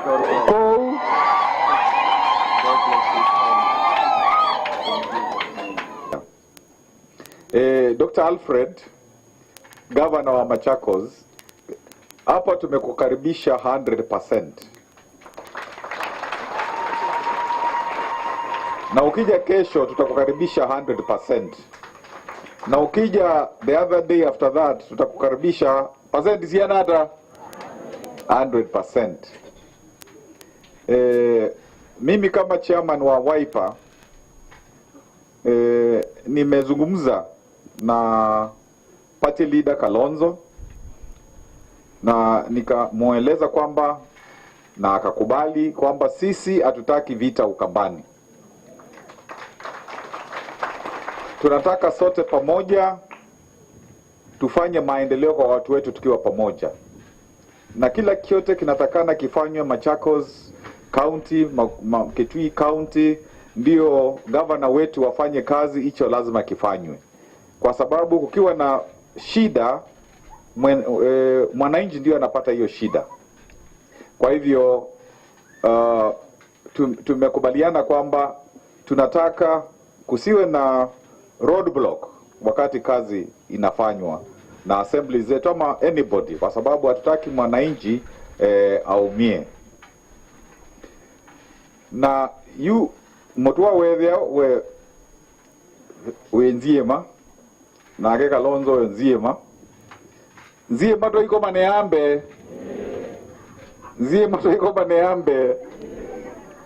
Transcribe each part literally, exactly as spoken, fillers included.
Kũu. Eh, Doctor Alfred, gavana wa Machakos, hapa tumekukaribisha hundred percent. Na ukija kesho, tutakukaribisha hundred percent. Na ukija the other day after that, tutakukaribisha percent siana hata hundred percent. Eh, mimi kama chairman wa Wiper, eh, nimezungumza na party leader Kalonzo na nikamweleza kwamba, na akakubali kwamba sisi hatutaki vita Ukambani. Tunataka sote pamoja tufanye maendeleo kwa watu wetu tukiwa pamoja, na kila kiote kinatakana kifanywe Machakos County, ma, ma, Kitui County, ndio gavana wetu wafanye kazi, hicho lazima kifanywe, kwa sababu kukiwa na shida mwen, eh, mwananchi ndio anapata hiyo shida. Kwa hivyo uh, tu, tumekubaliana kwamba tunataka kusiwe na roadblock wakati kazi inafanywa na assembly zetu ama anybody, kwa sababu hatutaki mwananchi eh, aumie. Na yu Mũtũa wethĩa we wĩ Nziĩma, nake Kalonzo wĩ Nziĩma. Nziĩma twaikomanĩa mbee. Nziĩma twaikomanĩa mbee.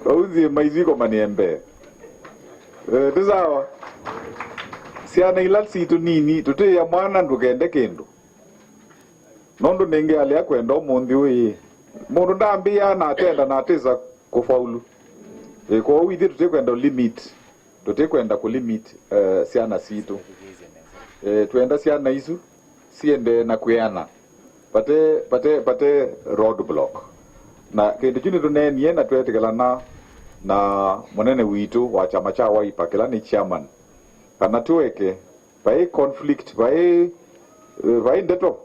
Vau Nziĩma isu ikomanĩe mbee. Eh, ti sawa? Syana ila sitũ nini, tũtĩĩa mwana ndũkende kĩndũ. Nũndũ nĩngĩ alea kwenda ũmũnthĩ ũyĩ. Mũndũ ndambĩaa na atenda na atĩsa kũfaulu. Eh, kwoou ithyĩ tũtĩkwenda limit. Tũtĩkwenda kũlimit eh, syana sitũ. Eh, twenda syana isu siendee na kwĩana. Vate, vate, vate road block. Na kĩndũ kyu nĩtũneenie na twetĩkĩlana na mũnene witũ wa kyama kya Wiper kĩla nĩ chairman, kana tũeke vai conflict, vai, eh, vai ndeto